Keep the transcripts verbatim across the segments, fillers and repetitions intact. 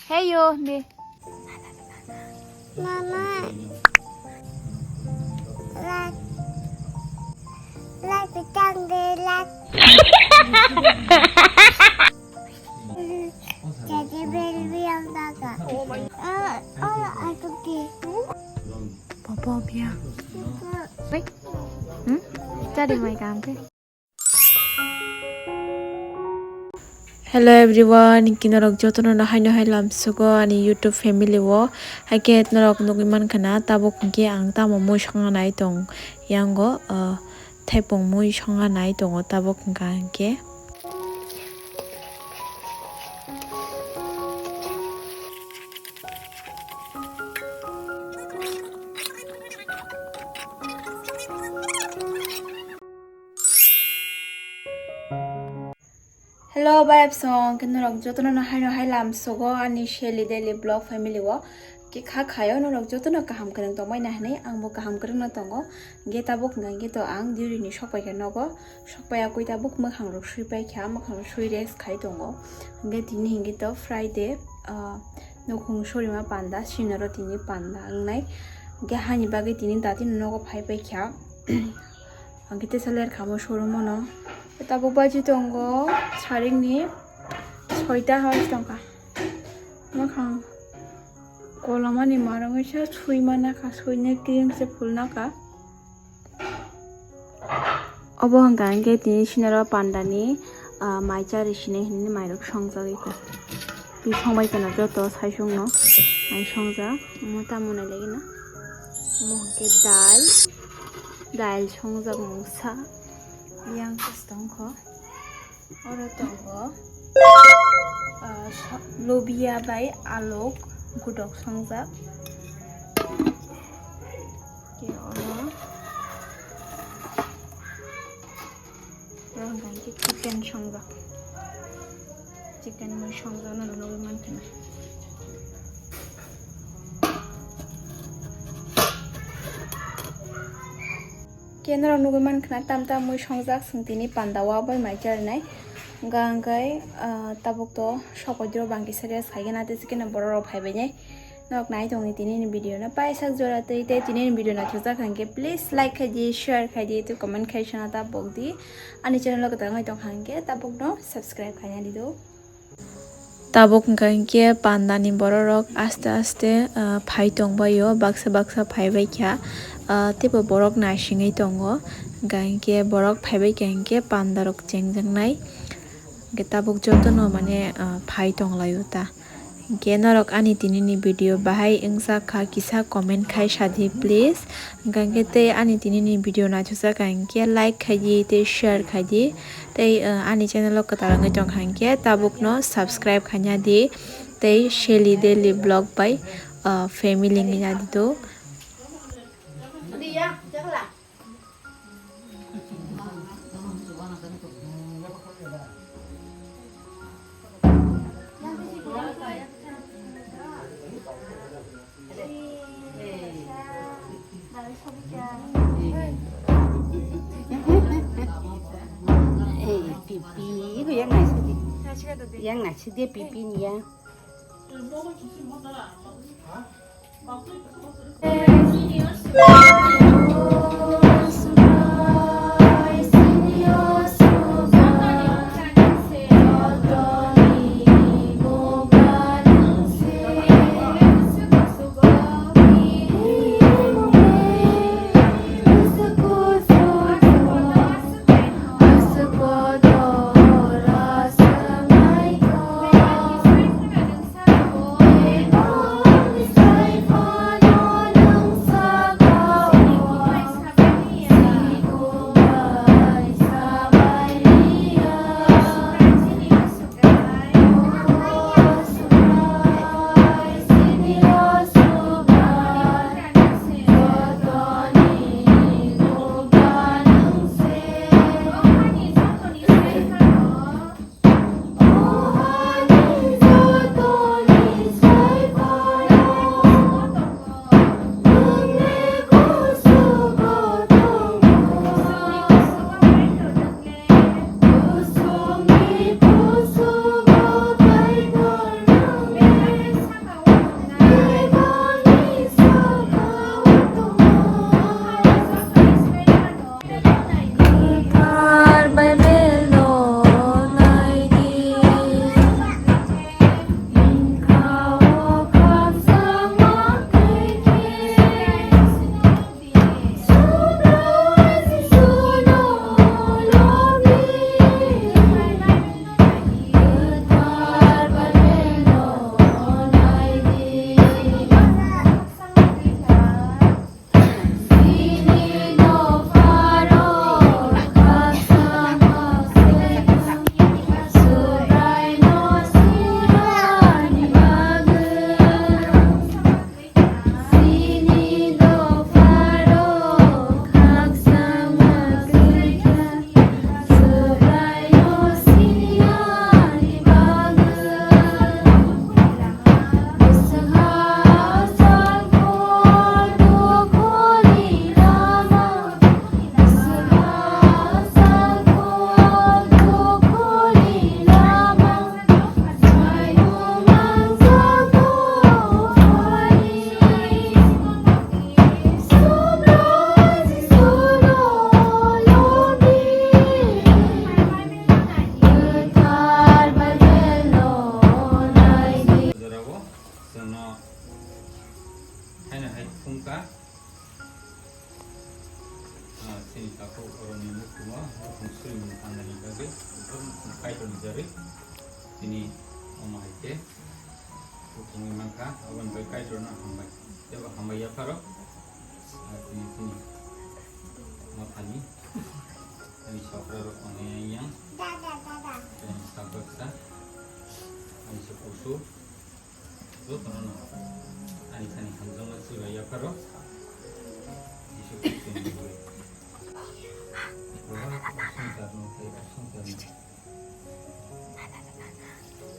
Hey yo, hindi. Mama. Light. Light, petang de light. Jadi beri yang daga. Oh, oh, aku di. Popo biya. Wait. Hmm? Tadi mai kante. Hello everyone, kinorok jotono no haino hai lamsugo ani YouTube family o. Haikhe norok nugwi mankha na tabuk hinkhe ang tamo mui songna nai tong yango, ah, thaipung mui songna nai tongo tabuk hwnkha hinkhe. Hello, bayapsong, khe norok jotono no haino hai lamsugo ani Shelly Daily Vlog family o. Khe kha khayo norok jotono kaham kwrwng tongmani hinwi angbo kaham kwrwngno tongo. Hinkhe tabuk hwnkha hinkhe to ang duty ni sokpaikha nogo. Sokpai akwi tabuk mwkhang rok sui paikha, mwkhang rok sui rest khai tongo. Hinkhe tini hinkhe to Friday, ah, nukhung sorima panda, sinaro tini panda wngnai. Hinkhe hani bagwi tini dati no nogo phai paikha. Ang khe teisa ler kha mo showroom o no. Tabuk baji tongo saring ni soita hos tongkha. Mwkhang kolomani marwngwi se sui mana kha, suinai cream se phul naka. Obo hwnkha hinkhe tini sinaro panda ni, ah, mai chari sinai hinwi mairok songjagwi kha. Twi songbai kheno joto saichung no mai songjak. Omo tamo nai lagi na. Omo hinkhe dal. Dal songjak mungsa. Yang khe tongkho. Oro tongo, ah, so-, lobia bai aluk gudok songjak. Khe oro, oro hwnkha khe chicken songjak. Chicken mui songjak no nugwi mankha na. Khe norok nugwi mankha na tam tam mui songjak chwng tini panda o bai mai charinai. Hwnkha hwnkhe, ah, tabuk to sokoi diro bangkisa rest khaigena tei chikeno borok rok phaibainai. Norok nai tongni tini ni video no paisa jora tei tei tini ni video naithokjak hwnkhe please like khaidi, share khaidi tei comment khai sana ta bokdi. Ani channel o kwtal wngwi tongkha hwnkhe tabuk no subscribe khaina dido. Tabuk hwnkha hinkhe panda ni borok rok aste aste, ah, phai tongbaio, baksa baksa phaibai kha, ah, teibo borok naisingwi tongo. Hwnkha hinkhe borok phaibai kha hinkhe panda rok chengjaknai. Hinkhe tabuk jotono mane, ah, phai tonglaio ta. Hinkhe norok ani tini ni video bahai wngjakha kisa comment khai sadi please. Hwnkha hinkhe tei ani tini ni video naithokjak hinkhe like khaidi tei share khaidi. Tei, uh, ani channel o kwtal wngwi tongkha hinkhe tabukno subscribe khaina di tei Shelly Daily Vlog bai, uh, family wngwi nadi do. Eh, pipi, ibu yang nasi di. Yang nasi dia pipi ni ya. Tongwi mankha, aboni bagwi Kaitorno hambai. Teibo hambai yapharo, ah, tini chini mothani, ani sokra rok tongnai yang, ani sak baksa, ani se kusu, jotono no ani thani hamjakma chibai yapharo, Jisu Khristoni mungwi.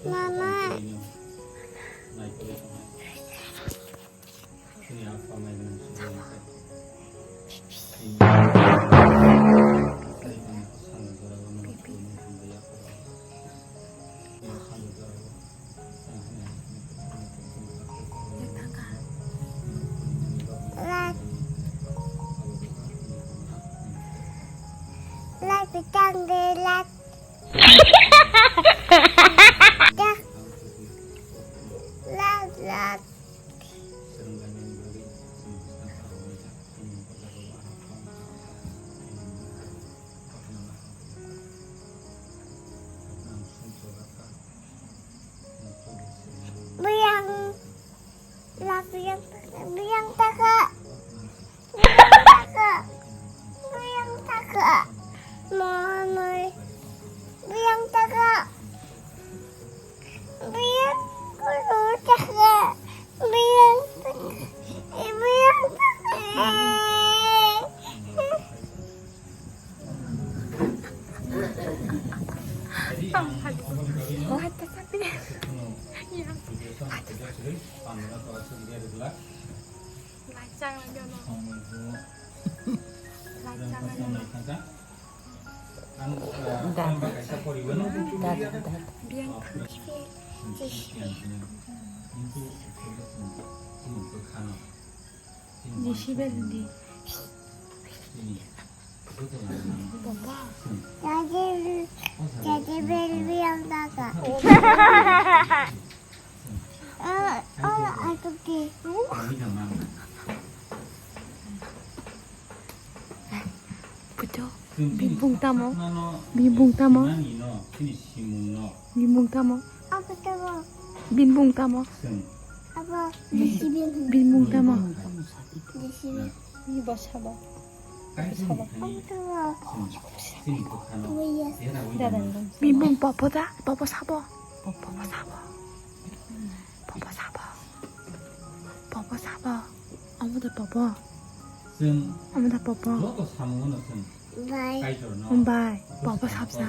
Mama. Lat pitang de lat. Lat, lat, lat. Buyang. Lat buyang taka, buyang taka. Buyang taka. Buyang taka. Monoi. Buyang taka. Buyang kuru taka. Buyang taka. Buyang taka. Tong kha di. Wah, ta sapi. Iya. Wah, ta sapi. Lai chang lagi no. Lai chang lagi no. Ang, ah, ang kaisa poriwan. Dad, dad. Biang. Jisi bel di. Papa. Jadi, jadi bel biang taka. Eh, oh, aku di. Puto. Bini bung tamo? Bini bung tamo? Bini bung tamo? Apa tamo? Bini bung tamo? Apa? Bini bung tamo? Ini bosaba. Bosaba. Apa tamo? Bini bung popo da? Popo sabo? Popo sabo? Popo sabo? Popo sabo? Amo da popo? Amo da popo? Bai. Bai. Popo sabsa.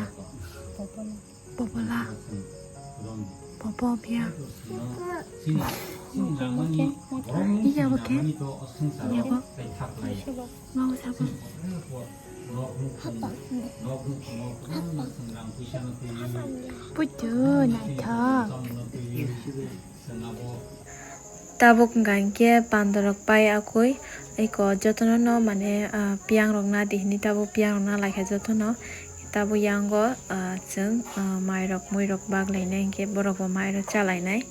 Popo la. Popo bia. Iya bo ke. Iya bo. Mau sabo. Putu naithok. Tabuk hwnkha hinkhe pandorok pai akui, eko jotono no mane, ah, piyang rok na di hinwi tabuk piyang rok na laikha jotono. Tabuk yango, ah, chwng, ah, mairok muirok bak lainai hinkhe borok bo mairok cha lainai.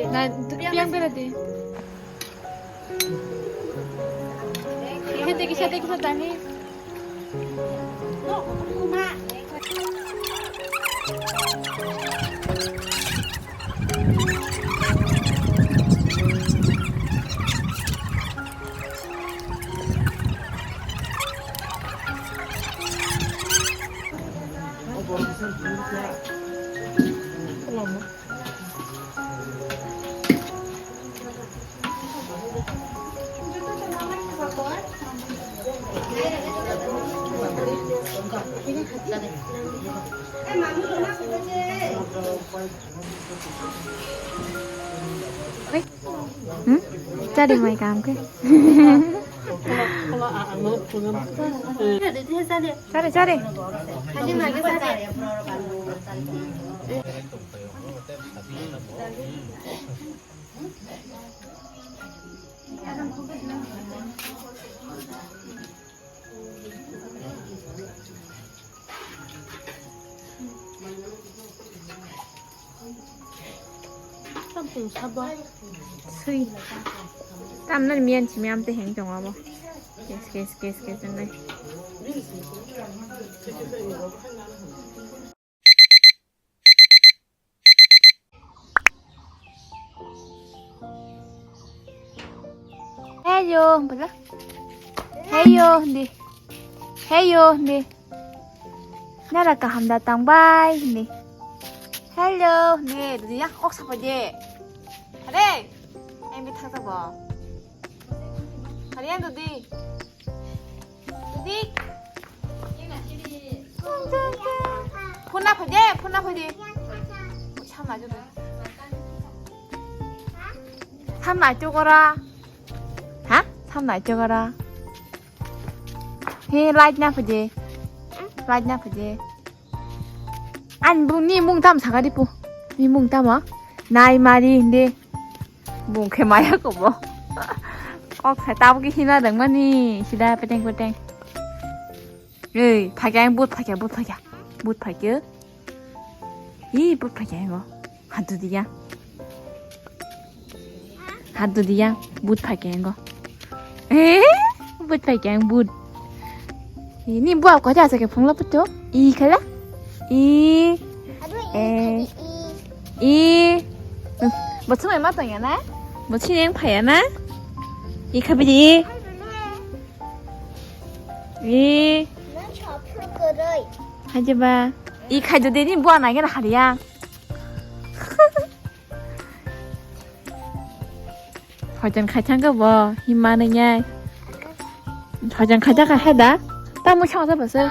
Na, yang bela di. Kisa de, kisa de, kisa de. Hmm? Chari mai kam ke. Chari, chari. Sui. Tamna miyan chimi amte heng tongo abo. Kes, kes, kes, kes, nai. Heyo, bula. Heyo, di. Heyo, di. Nara kaham da tang bai, di. Hello, di. Di ya, kok sapa je. Hare, em bi thasa bo. Hare, yang di. Di. Phone na phai de, phone na phai de. Samna jo de. Samna jo kora. Ha? Samna jo kora. He, light na phai de. Light na phai de. Ani bung, ni mung tam saka di pu. Ni mung tamo? Nai mari hindi. Bung khe maya kobo. Kok sai tabuk hina dang mani sida peteng peteng. Ei, phakya, ang but phakya, but phakya. But phakya. Ih, but phakya ngo. Hadu diya. Hadu diya, but phakya ngo. Eh, but phakya ang but. Ini buah kau aja ke phung laputo. I khala. I. Aduh, i Eh. kali i. I. Bocung mai matang ya na? Bocung yang phaya na? I khabidi. Hai, bebe. I. Nang chapur koroi. Haja ba. I khai jodi ni buah na gena hariya. Hojan khai thang ka bo, hima nang yai. Hojan khai thang ka hai da. Tamo chang sa ba se.